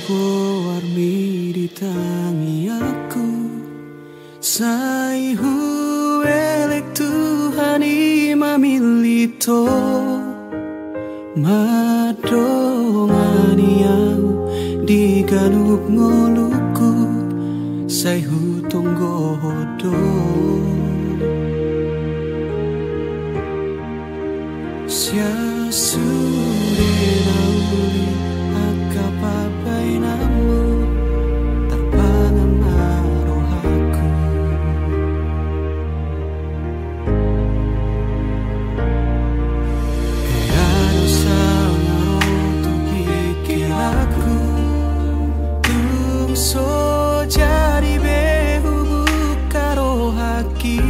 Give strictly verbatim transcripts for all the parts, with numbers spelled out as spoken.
Goarmi di tangiangku, sai huelek Tuhan i mamillit ho, mandongani ahu di ganup ngolungku, sai hutonggo ho do. Sian sude na uli angka pambahenanmu, tarpangan ma rohangku. Hea do sanga ro tu pingkiranku, tung so jadi be hubuka rohangki.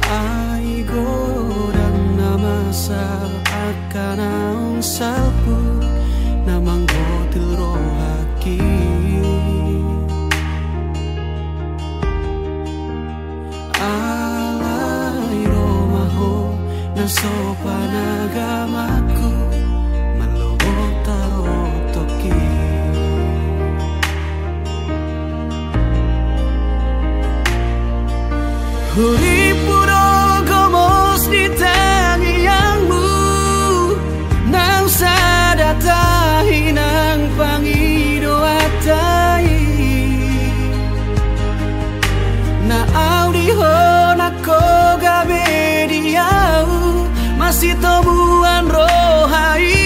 Ai godang na masa angka naung salpu, na manggotil rohangki. Alai ro ma ho na so panagamanku, molo tarotongki. Hurippu do gomos di tangiangmu, naung sada tahi nang pangidoanta i. Na au di ho nangkok gabe di au masitomuan roha i.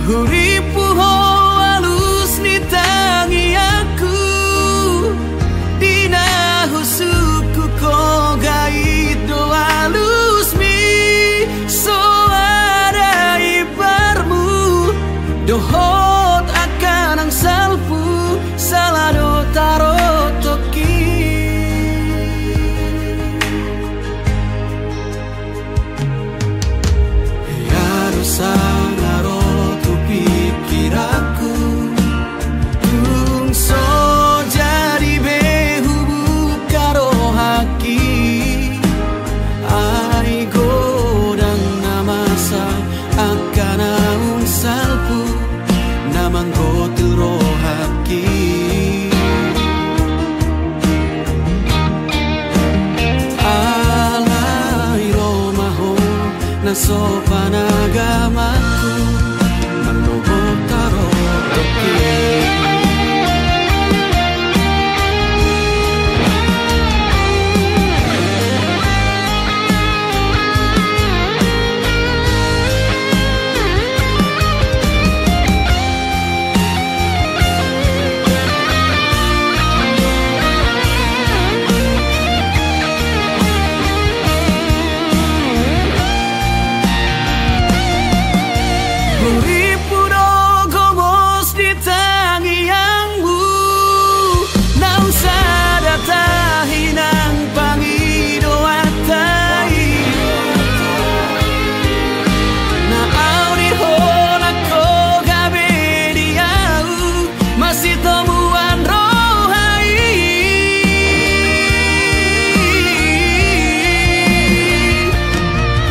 Hurippu ho alus ni tangiangku, di na husungkun ho gait do alusmi, so ada imbarmu dohot angka naung salpu, sala do tarotongki. Hea do sanga ro tu pingkiranku, tung so jadi be hubuka rohangki. Ai godang na masa angka naung salpu, na manggotil rohangki. Alai ro ma ho na so panagamanku, molo tarotongki. Hurippu do gomos di tangiangmu, naung sada tahi nang pangidoanta i. Na au di ho nangkok gabe di au masitomuan roha i.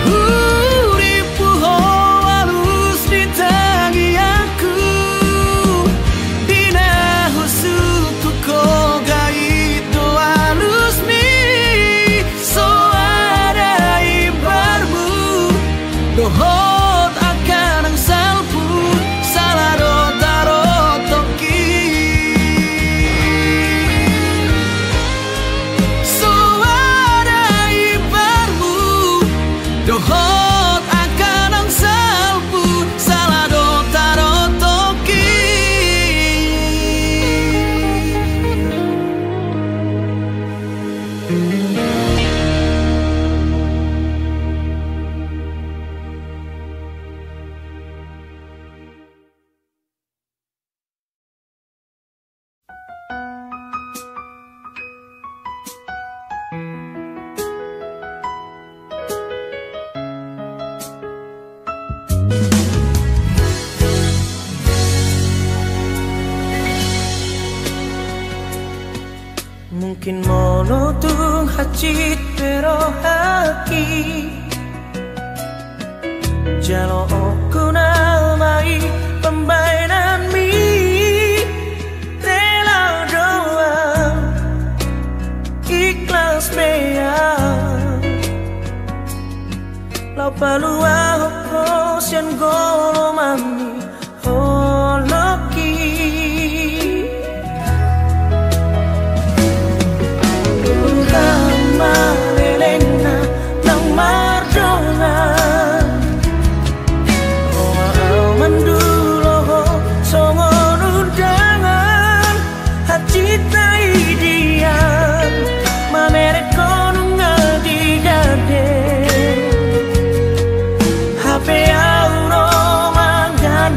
Hurippu ho alus ni tangiangku, di na husungkun ho gait do alusmi, so ada imbarmu dohot angka naung salpu, sala do tarotongki. So ada imbarmu dohot angka naung salpu, sala do tarotongki. Mungkin molo tung hansit pe rohangki, Jalo oku na ma i pambaenanmi, rela do au, ikhlas be au, laho paluahon ho sian golomangmi holongki. Tuhan ma lelengna nang mardongan, ro ma au mandulo ho songon undangan. Hansit na idian mamereng ho nunga di dade, hape au ro mangan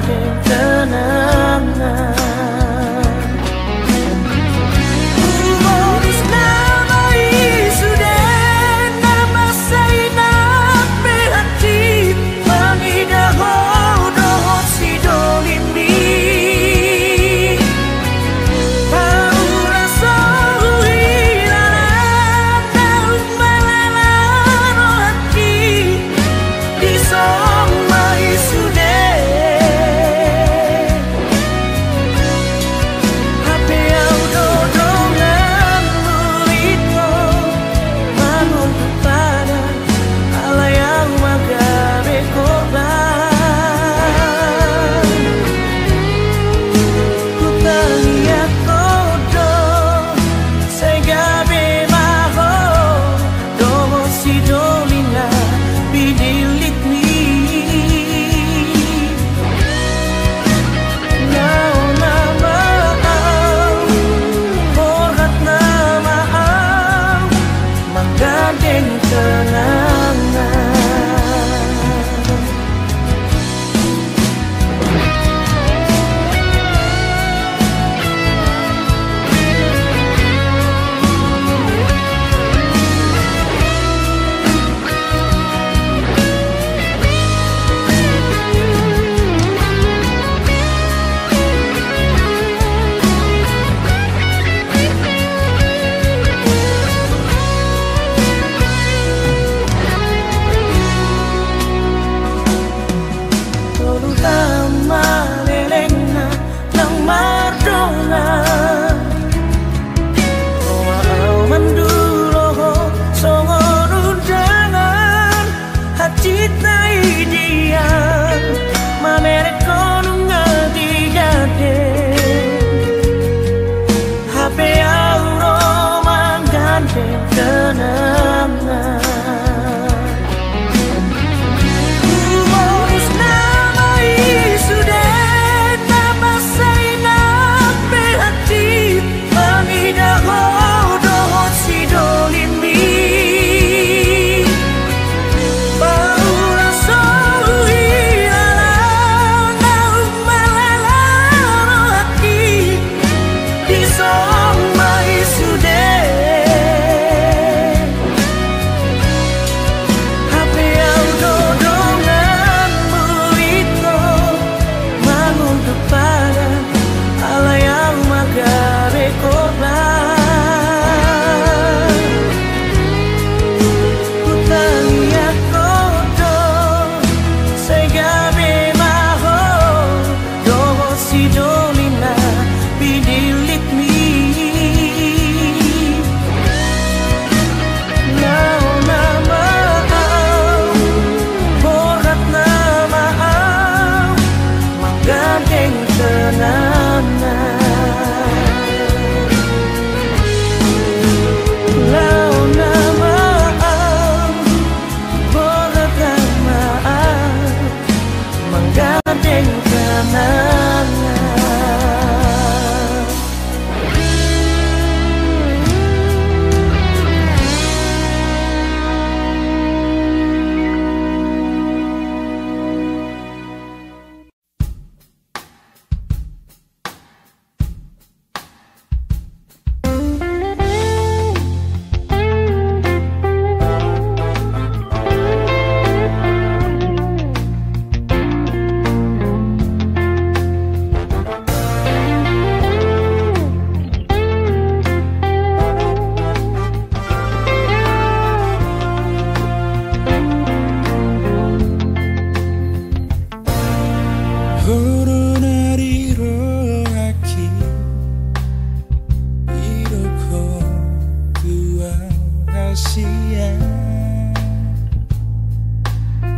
Sian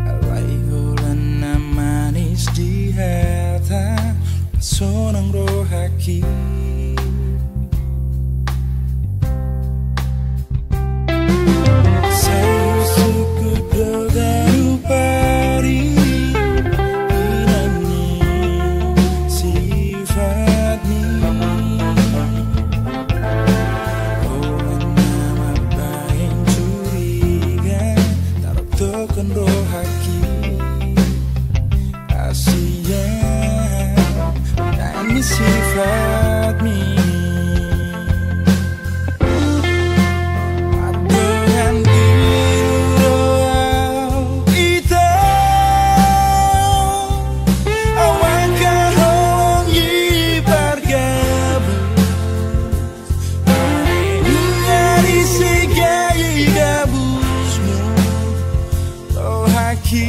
alai holan na manis di hata, sonang rohangki. Sai husungkun do ganup ari inang ni sifatmi. Holan na mambahen curiga, tartokkon rohangki. Hasian ni sifatmi. Mardongan tiur do au ita, au angka holong i pargabus. Nunga disegai gabusmu rohangki.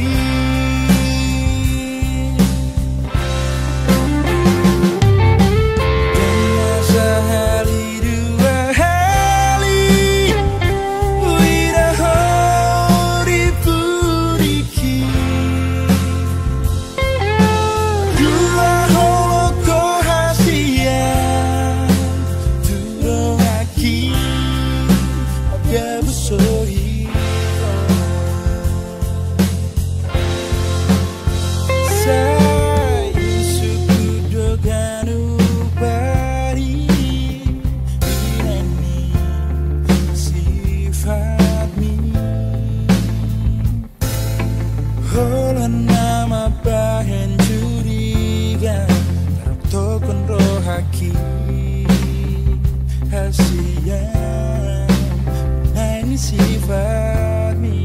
Ndang na sahali dua hali huida ho di pudingki. Dua holong ho hasian tu rohangki, gabus so hita. Sai husungkun do ganup ari inang ni sifatmi. Holan na mambahen curiga, tartokkon rohangki. Hasian ni sifatmi.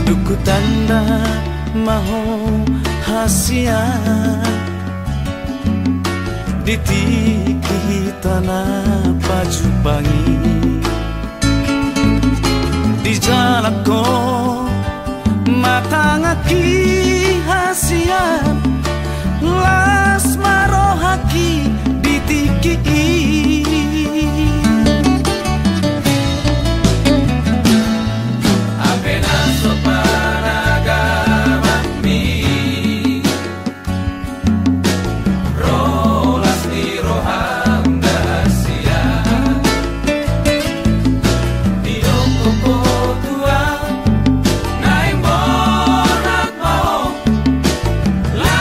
Dung hutanda ma ho hasian, Di tingki hita na pajumpang i, di jalan on ma tangan ni hasian, las ma rohangki di tingki i. Hape na so panagamanmi, ro las ni roham da sian. Didok ho Tuhan, naeng borhat ma ho, la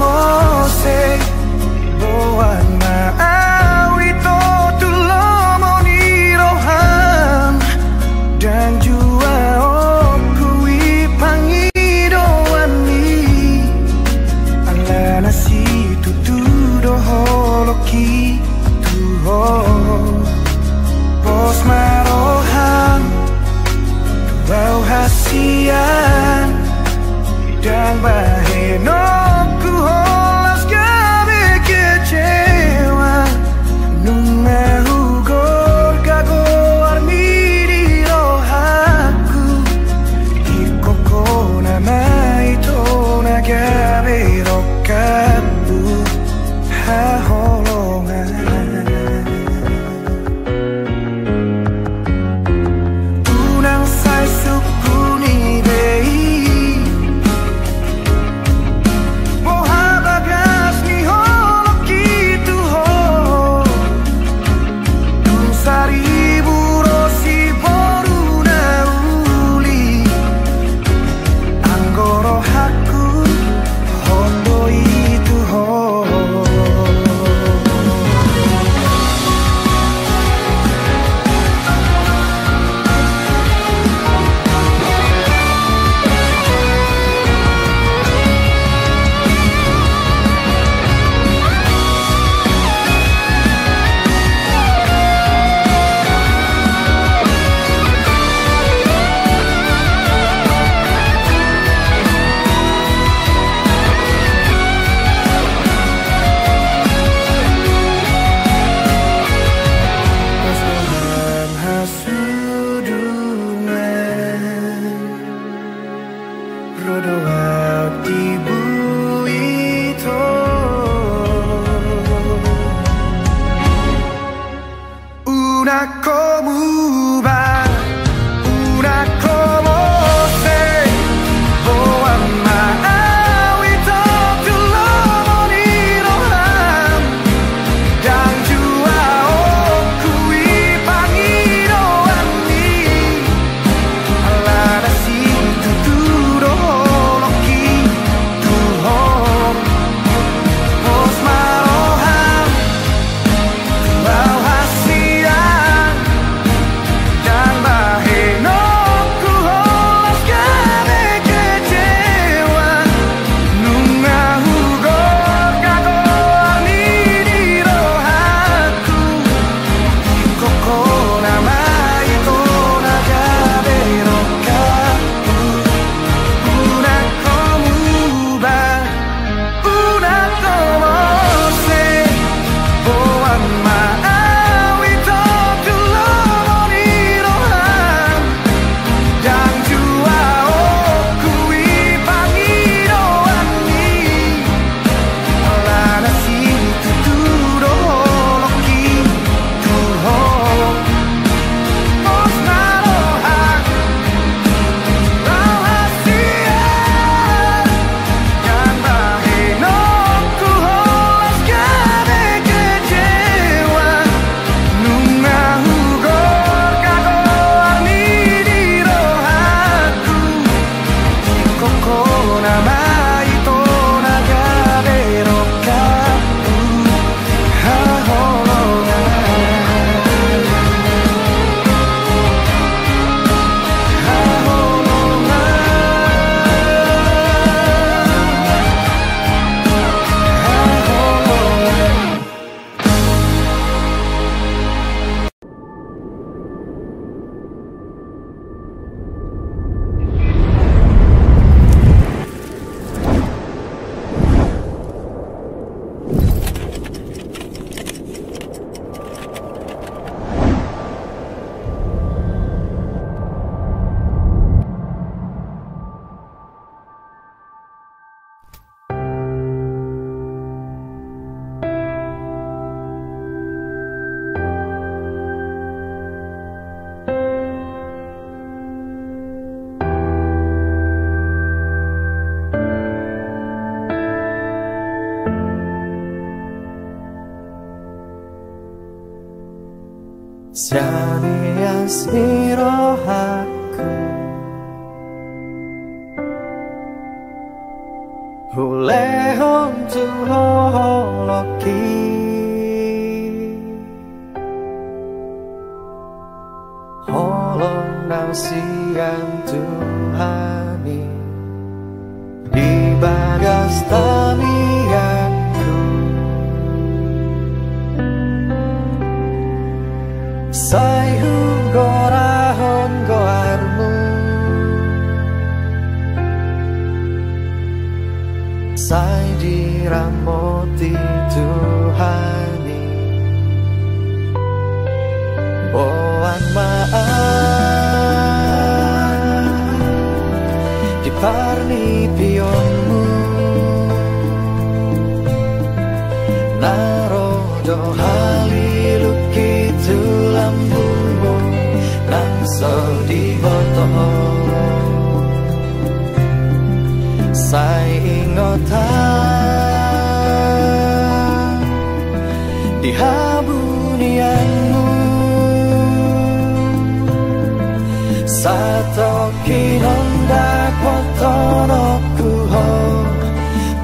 mose, boan ma au ito tu lomo ni roham, ndang jua on hupangidoan i, alana situtu do holongki tu ho. Pos ma roham tu au hasian, ndang bahenonku holan gabe kecewa, nunga hugorga goarmi di rohangku, ingkon ho nama ito na gabe rongkapku, haholongan. Unang sai sungkuni be i, boha bagas ni holongki tu ho. Dung saribu ro siboru na uli, anggo rohangku on do i tu ho. Pos roham hasudungan, ro do au tibu ito. Unang ho muba, unang ho mose, boan ma au ito tu lomo ni roham, ndang jua on hupangidoan i, alana situtu do holongki tu ho. Pos ma roham tu au hasian, ndang bahenonku holan gabe kecewa, nunga hugorga goarmi di rohangku, ingkon ho nama ito na gabe rongkapku. Unang ho muba, unang ho mose, boan ma au ito tu lomo ni roham, ndang jua on hupangidoan i, alana situtu do holongki tu ho. Pos ma roham tu au hasian, ndang bahenonku holan gabe kecewa, nunga hugorga goarmi di rohangku, ingkon ho nama ito na gabe rongkapku, haholongan. Sian ias ni rohangku, Hulehon tu Ho holongki, holong na sian Tuhan i di bagas tangiangku. Sai hugorahon goarmu, sai diramoti Tuhan i. Boan ma au di parnipionmu, na ro do halilungki tu lambungmu nang so diboto. Sai ingot au di habunianmu, satongkin on ndang botoononku ho,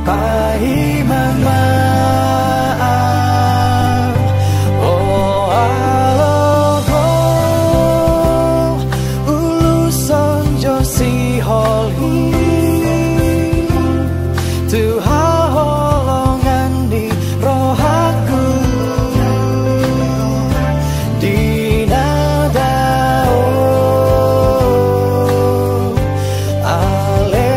paima ma au. O alo ho, uluson jo sihol i tu haholongan ni rohangku di na dao. Ale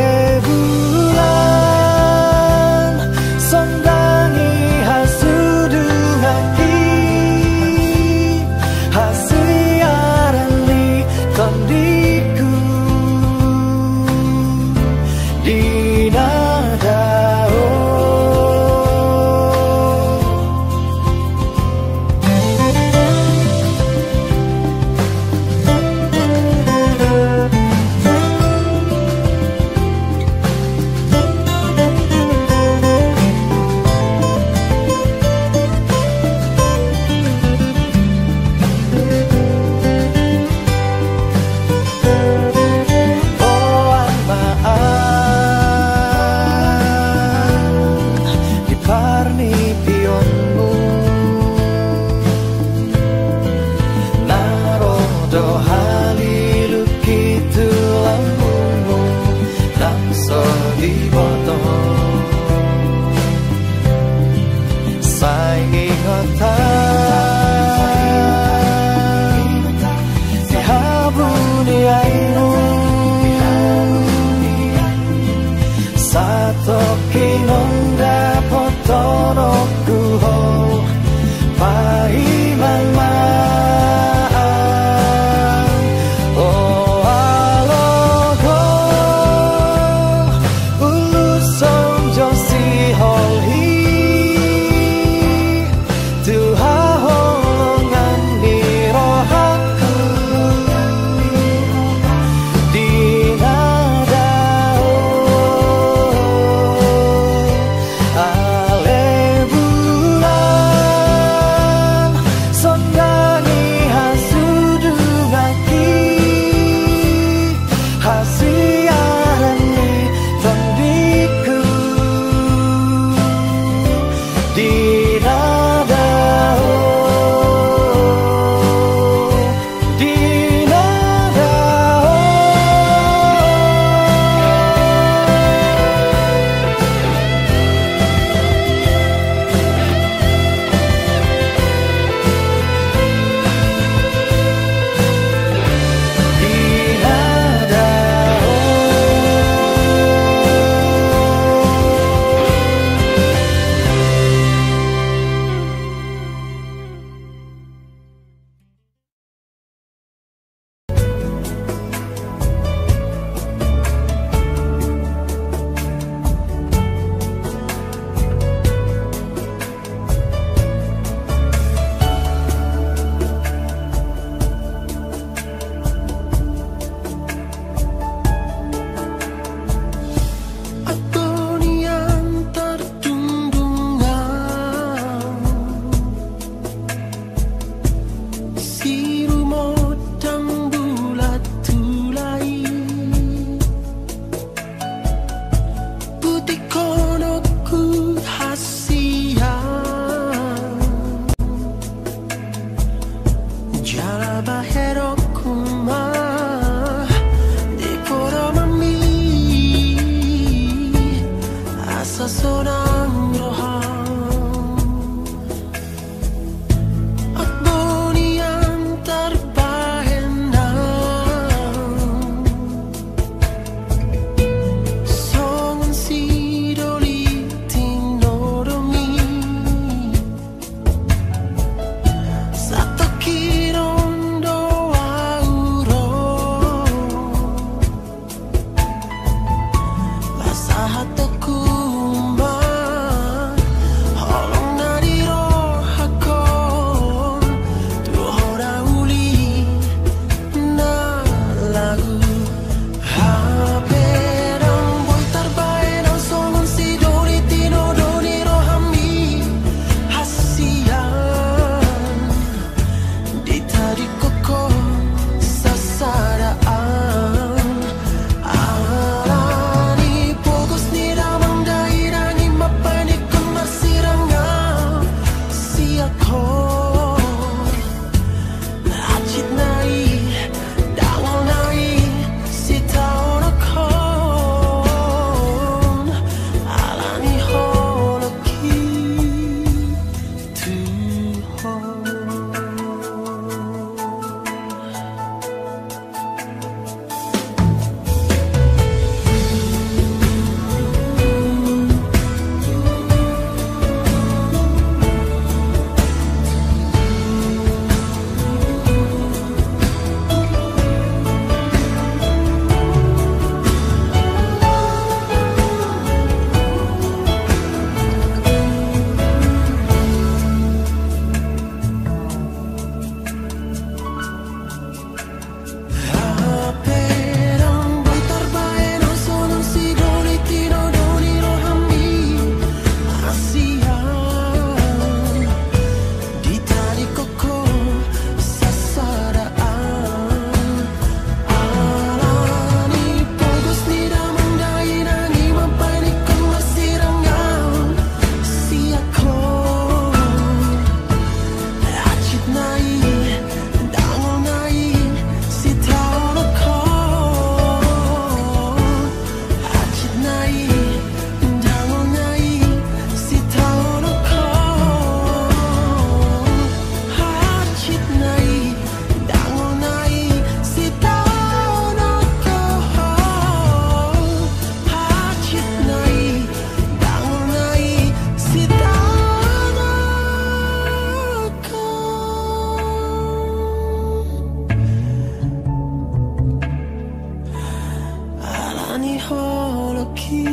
Ni holongki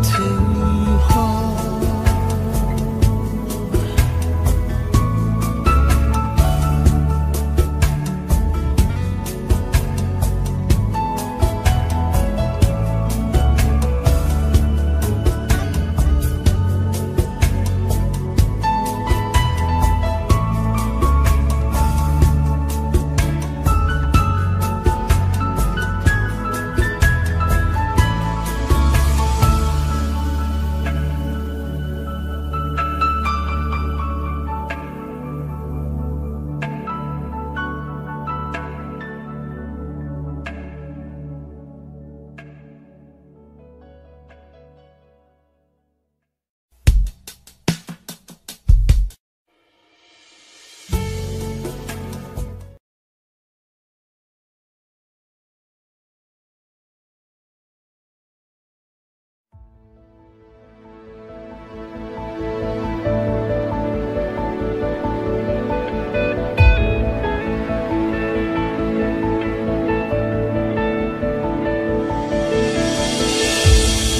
tu ho.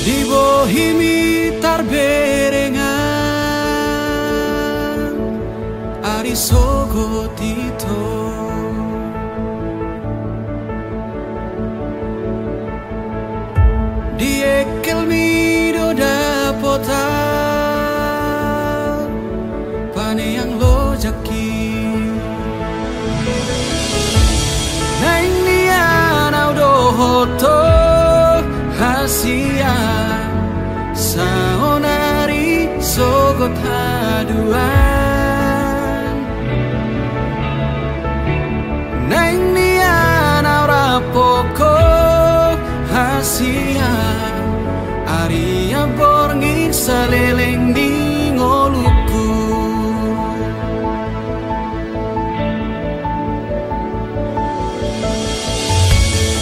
Di bohimi tarberengan ari sogot ito. Di engkelmi do dapotan paneang lojangki. Naeng nian au dohot ho hasian, saonari sogot haduan. Naeng nian au rap ho hasian, ari na borngin saleleng ni ngolungku.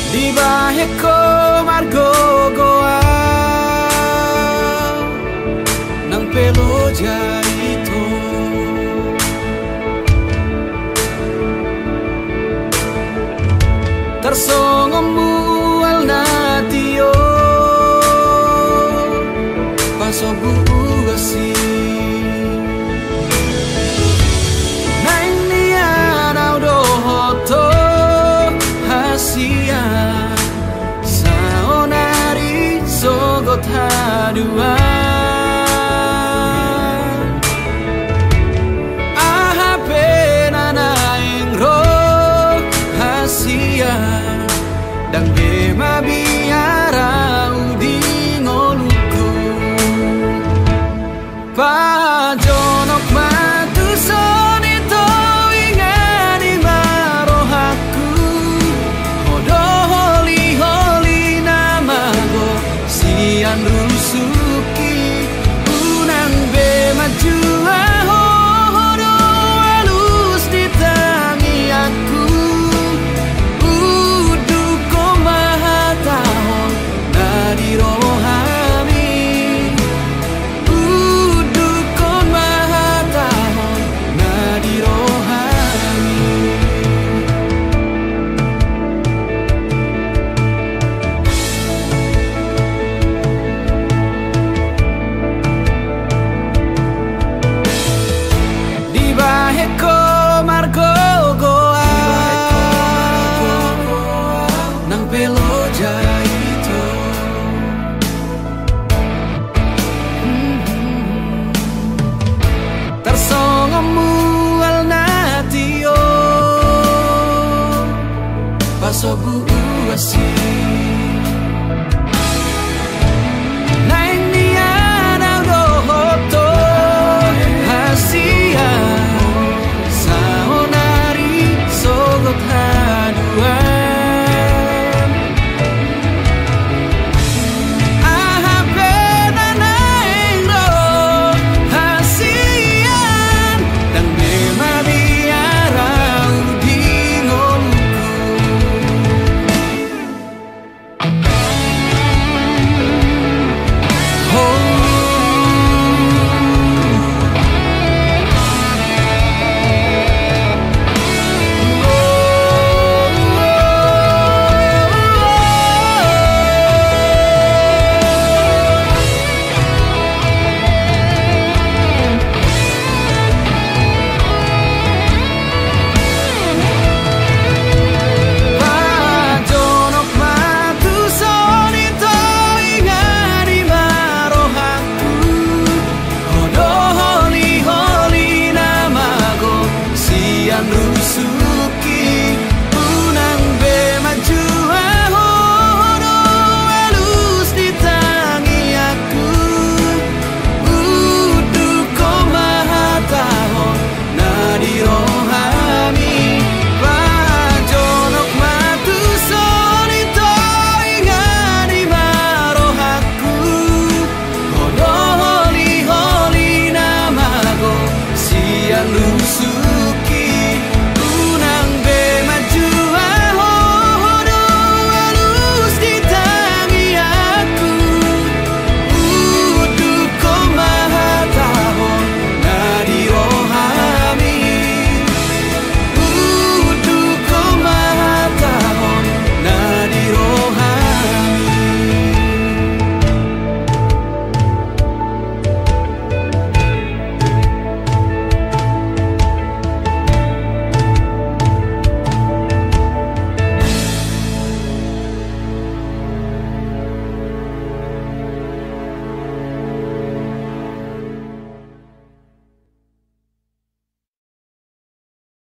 Dibahen ho margogoan nang pe loja ito. Tarsongon mual na tio pasombu asi. Naeng nian au dohot ho hasian, saonari sogot haduan. Aha pe na naeng ro hasian, ndang be mabiar au di ngolungku. Pajonok ma tuson ito, ingani ma rohangku. Ho do holiholi na mago sian rusukki. Unang be manjua ho, ho do alus di tangiangku. Undukkon ma hatahon na di rohami. Undukkon ma hatahon na di rohami. Dibahen ho margogoan nang pe loja ito. Tarsongon mual na tio pasombu asi.